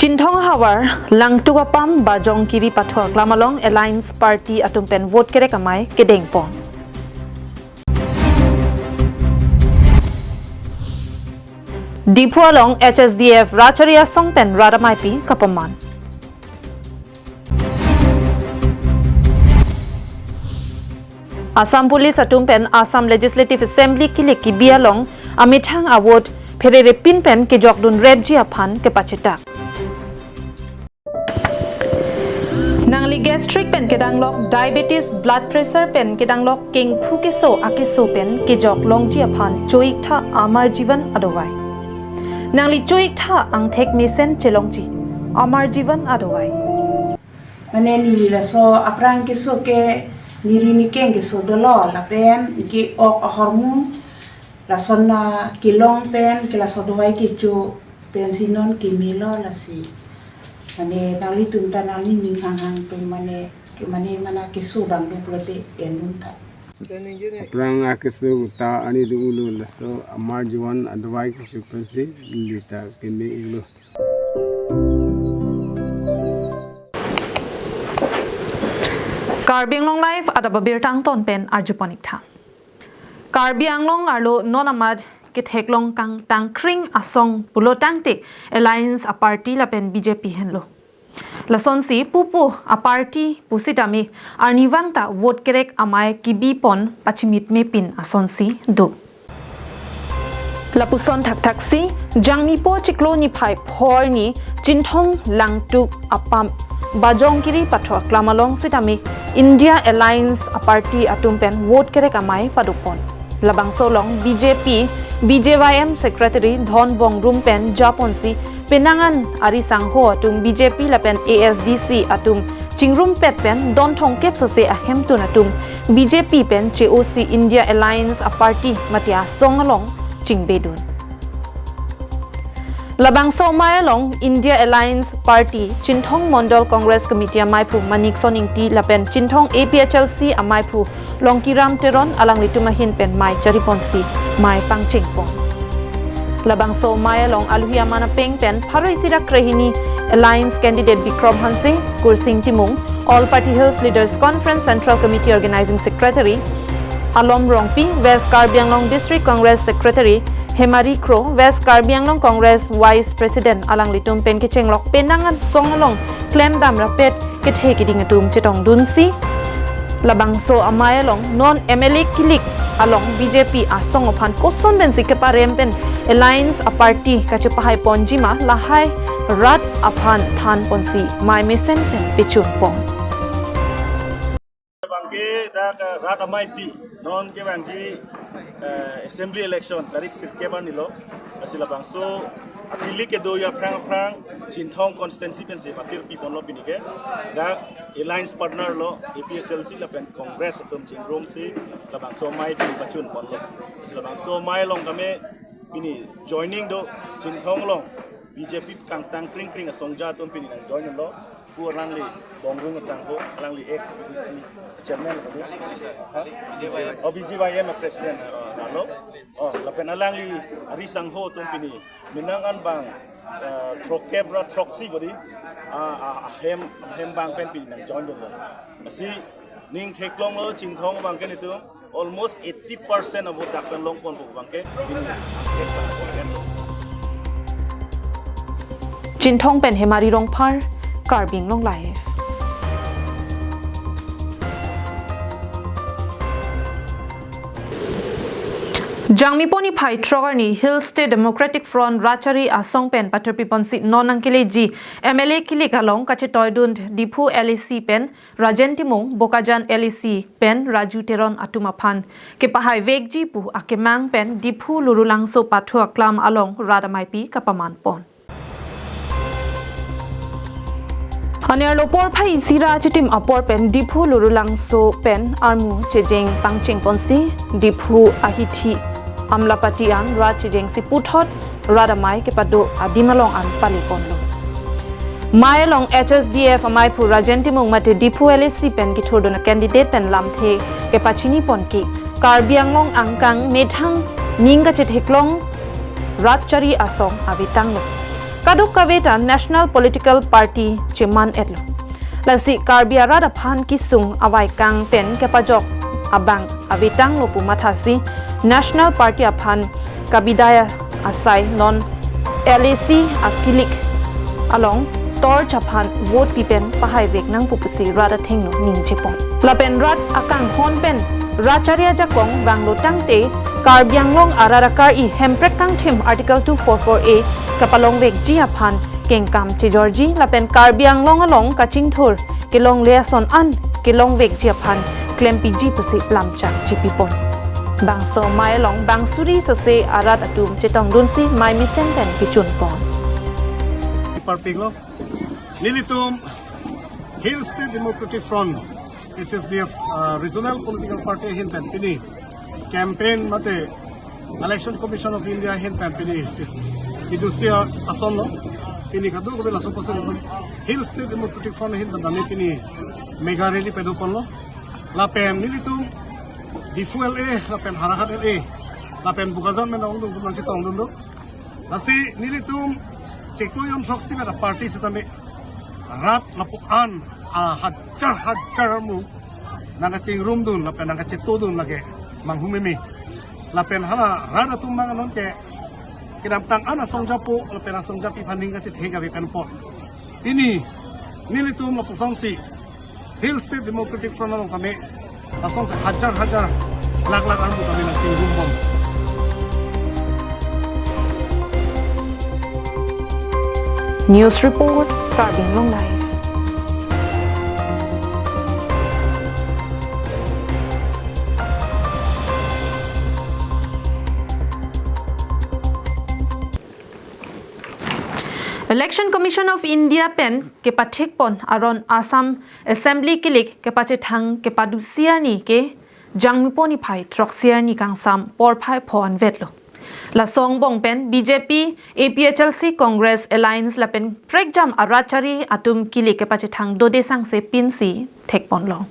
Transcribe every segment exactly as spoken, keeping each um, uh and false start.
Chinthong havar Langtuk Apam Bajongkiri Pathu Aklam along Alliance Party atum pen vote kerek amei kedengpon. Diphu along H S D F Rat Chari Asong pen rat ameipi kapaman. Assam Police atum pen Assam Legislative Assembly kilik kibi along amethang avote pherere pin pen kejokdun repji aphan kepachetak. Nangli gastric pen kedanglok, diabetes, blood pressure pen kedanglok, kengphu keso akeso pen kejok longji aphan cho-iktha Amar Jeevan adovai. Nangli cho-iktha angthek mesen chelongji Amar Jeevan adovai. Mane neli laso aphrang keso ke niri nikeng keso dolo lapen ke-ok ahormu lason na kelong pen ke laso dovai kecho pensi non kemelo lasi. Mane nanglitum ta nangning ning hanghang pen mane ke mane mana keso bang duk lote endun ta. Aphrang akeso ta ani do ulo laso Amar Jeevan adovai kecho pensi neli ta keme-iklo. Karbi Anglong Live adap abirta angton pen arjupon-iktha. Karbi Anglong arlo non amat ketheklong kangtangkring asong pulo tangte Alliance a-party lapen B J P henlo. Lasonsi pupu a-party pusitame arnivang ta vote kerek amei kibipon pachimitmepin asonsi do. Lapuson thakthaksi, Jangmipo chiklo niphai phor arni Chinthong Langtuk Apam Bajongkiri Pathu Aklam along sitame India Alliance a-party atum pen vote kerek amei padopon. Labangso along B J P B J Y M Secretary Dhon Bongrum pen japonsi penang an ari sangho atum B J P lapen A S D C atum chingrumpet pen don thomkep sose ahemtun atum B J P pen che-osi India Alliance a-party mate asong along chingbedun. Labangso amei along India Alliance Party Chinthong Mondol Congress Committee ameiphu Manik Son Ingti lapen Chinthong A P H L C ameiphu Longkiram Teron alanglitum ahin pen mei chariponsi mei pangchengpon. Labangso amei along aluhi aman apeng pen pharo isi ra krehini Alliance candidate Bikrom Hanse, Kursing Timung, All Party Hills Leaders Conference Central Committee Organizing Secretary Alom Rongpi, West Karbi Anglong District Congress Secretary Hemari Kro, West Karbi Anglong Congress Vice President alanglitum pen kechenglok penang an asong along klemdam rapet kethe keding atum chetongdunsi labangso amei along non M L A kilik along B J P asong aphan koson pensi keparem pen Alliance a-party kachepahaiponji ma lahai rat aphan thanponsi mei mesen pen pechunpon. Bangke dak, eh, rat ameipi non kevangji, eh, assembly election tarik sirkep arni lo. Lasi labangso akilik kedo ya aphrang aphrang Chinthong constituency pensi patir piponlo pini ke. Dak alliance partner lo A P H L C lapen Congress atum chingrumsi labangso amei pini pachunponlo. Lasi labangso amei along kami pini joining do Chinthong along B J P kangtangkring kring asongja atum pini nangjoin lo. Pu alangli Bongrung asangho, alangli ex B D C chairman lo. Ha? Oh, B J Y M president, uh, lo. Oh, lapen alangli ari sangho atum pini. Penang an bang, uh, throkkep ra throksi bodi. Ah, ah, ahem, ahem bang pen pini nangjoin lo. Lasi ning theklonglo Chinthong bangke nitum almost eighty percent avote dak pen longponpo bangke. Chinthong pen Hemari Rongphar, Karbi Anglong Live. Jangmipo niphai throk arni Hill State Democratic Front Rat Chari Asong pen pathurpiponsi non nangkeleji M L A kilik along kachetoidun Diphu L A C pen Rajen Timung, Bokajan L A C pen Raju Teron atum aphan kepahaivekji pu akemang pen Diphu Lurulangso Pathu Aklam along rat ameipi kapamanpon. Anerlo porphai isi ra chitim apor pen Diphu Lurulangso pen armu chejeng pangchengponsi Diphu ahithi Amlapati an rat chejengsi puthot rat amei kepado adim along an paleponlo. Mei along H S D F ameiphu Rajen Timung mate Diphu L A C pen kethurdun a-candidate pen lamthe kepachiniponke Karbi Anglong angkang methang ning kachetheklong Rat Chari Asong avetanglo. kadokave ta national political party cheman-etlo. Lasi Karbi arat aphan kesung avaikang pen kepajok abang avetanglo pu mathasi national party aphan kabidai asai non L A C akilik along torch aphan vote pi pen pahaivek nangpo pusi rat athengno ningjepon. Lapen rat akanghon pen rat chari ajakong vanglo tangte Karbi Anglong arat akar-i hemprek kangthim Article two four four A kapalongvekji aphan kengkam chejorji lapen Karbi Anglong along kachingthur kelongle ason an kelongvekji aphan klempiji pusi lamchak chipipon. Bangso amei along bang suri sose arat atum chetongdunsi mei mesen pen kechunpon. Parpiklo, nelitum Hill State Democratic Front, H S D F, uh, regional political party ahin pen pini campaign mate Election Commission of India ahin pen pini idusia asonlo, pini kadokave laso pasen Hill State Democratic Front ahin pen dami pini mega rally padoponlo. Lapen nelitum Diphu L A, lapen Howraghat L A, lapen Bokajan pen ongdung kumang chetongdunlo. Lasi nelitum chiklo jon throksi mera party setame rat lapu-an, ah, hajar hajar amu nangkachingrumdun lapen nangkachetodun lake manghumeme. Lapen hala rat atum bang anonke kedamtang an asong japo lapen asong japi aphan ning kachethe kave penpon. Pini nelitum lapusonsi Hill State Democratic Front along kami asongsi hajar hajar, lakh lakh armu kami nangchingrumbom. News report, Karbi Anglong Live. Election Commission of India pen kepathikpon aron Assam Assembly kilik kepachethang kepadusi arni ke Jangmipo niphai throksi arni kangsam porphai pho anvetlo. Laso angbong pen B J P, A P H L C, Congress Alliance lapen prekjam arat chari atum kilik kepachethang dode sangse pinsi thekponlo.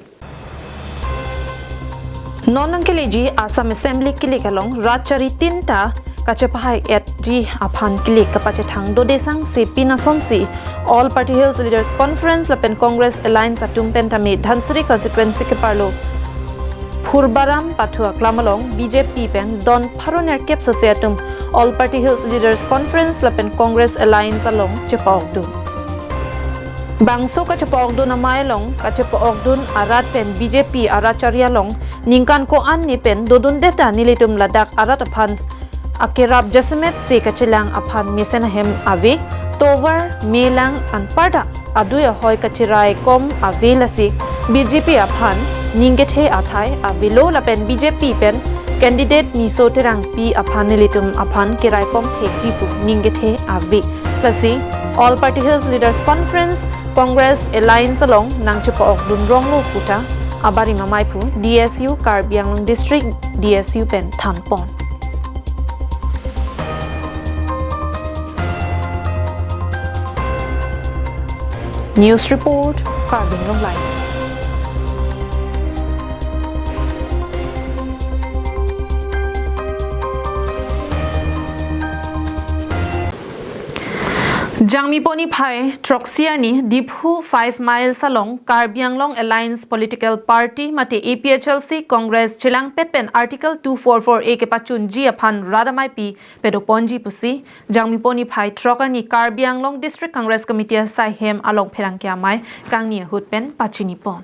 Non nangkeleji Assam Assembly kilik along rat chari tinta kachepahai-etji aphan kilik kapachethang dode sangse pin asonsi All Party Hills Leaders Conference lapen Congress Alliance atum pen tame Dhansiri constituency keparlo Phurbaram Pathu aklam along B J P pen don pharo nerkep sose atum All Party Hills Leaders Conference lapen Congress Alliance along chepa-okdun. Bangso kachepa-okdun amei along kachepa-okdun arat pen B J P arat chari along ningkan ko-an ni pen dodunde ta nelitum ladak arat aphan akerap jasemet si kachelang aphan mesen ahem ave, tovar, melang anparta adui ahoi kacherai kom ave, lasi B J P aphan ning kethe athai avelo lapen B J P pen candidate Niso Terangpi aphan nelitum aphan kerai kom thekji pu ning kethe ave. Lasi All Party Hills Leaders Conference, Congress Alliance along nangchepa-okdun ronglo puta abarim amei pu D S U Karbi Anglong District D S U pen thanpon. News report, Karbi Anglong Live. Jangmipo niphai throksi arni Diphu five miles along Karbi Anglong Alliance Political Party mate A P H L C Congress chelangpet pen Article two four four A kepachunji aphan rat ameipi pedoponji pusi Jangmipo niphai throk arni Karbi Anglong District Congress Committee asai hem along pherangke amei kangni ahut pen pachinipon.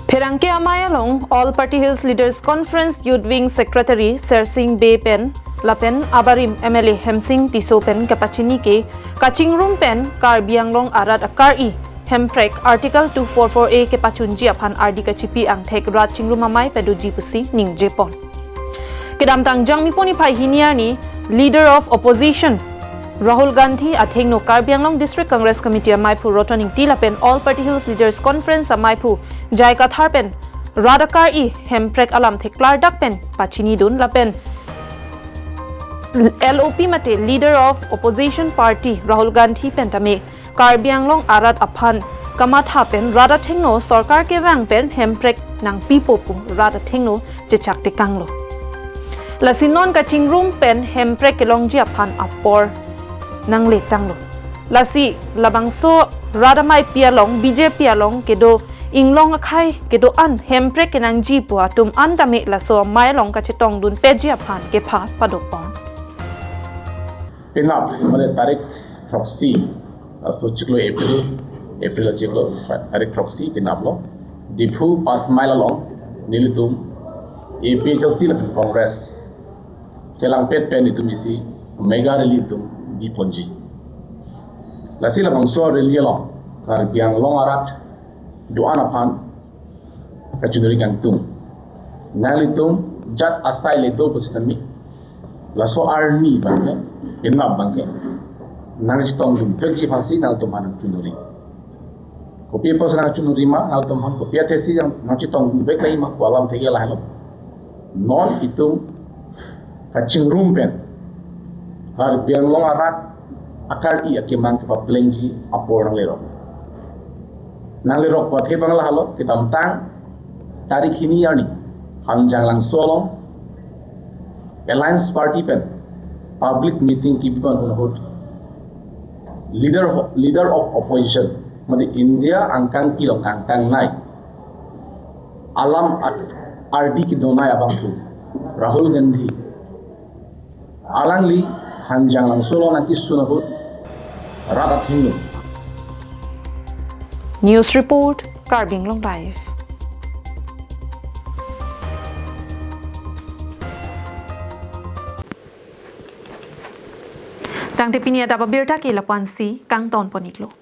Pherangke amei along All Party Hills Leaders Conference Youth Wing Secretary Sersing Bey pen lapen abarim M L A Hemsing Tisso pen kepachini ke kachingrum pen Karbi Anglong arat akar-i hemprek Article two four four A kepachunji aphan ardi kachipi angthek rat chingrum amei padoji pusi ningjepon. Kedamtang Jangmipo niphai hini arni Leader of Opposition Rahul Gandhi athengno Karbi Anglong District Congress Committee ameiphu Roton Ingti lapen All Party Hills Leaders Conference ameiphu J I Kathar pen rat akar-i hemprek alamthe klardak pen pachinidun lapen L O P mate Leader of Opposition Party Rahul Gandhi pen tame Karbi Anglong arat aphan kamatha pen rat athengno sorkar kevang pen hemprek nangpipo pu rat athengno chechak tekanglo. Lasi non kachingrum pen hemprek kelongji aphan apor nangle tanglo. Lasi labangso rat ameipi along B J P along kedo inglong akhei kedo-an hemprek kenangji pu atum an tame laso amei along kachetongdun peji aphan kepha padopon. Penap, mane tarik throksi, laso chiklo April, April chiklo tarik throksi penaplo Diphu Panch Mile along nelitum A P H L C lapen Congress chelangpet pen itum isi mega rally itum biponji. Lasi labangso rally along Karbi Anglong arat do-an aphan kachinuri kangtung. Nanglitum jat asai le do pusitame laso arni abangke, penap abangke nangchetongdun vekji aphansi nangtum aphan nangchinuri. Kopi apotsi nangchinuri ma, nangtum aphan kopi athesi nangchetongdun vek nangji ma pu alam theke lahelo. Non itum kachingrum pen Karbi Anglong arat akari akemang kepaplengji apor nanglerok. Nanglerok pu athe abang lahelo, kedamtang tarik hini arni Hanjanglangso along Alliance Party pen public meeting kebi ponpon ahut leader, leader of opposition, mane India angkangpi along kangtangnei, alam at-, ardi kedonei abangphu Rahul Gandhi, alangli Hanjanglangso along nangkesun ahut rat athengno. News report, Karbi Anglong Live. Tangte pini adap abirta ke lapu-ansi kangton pon-iklo.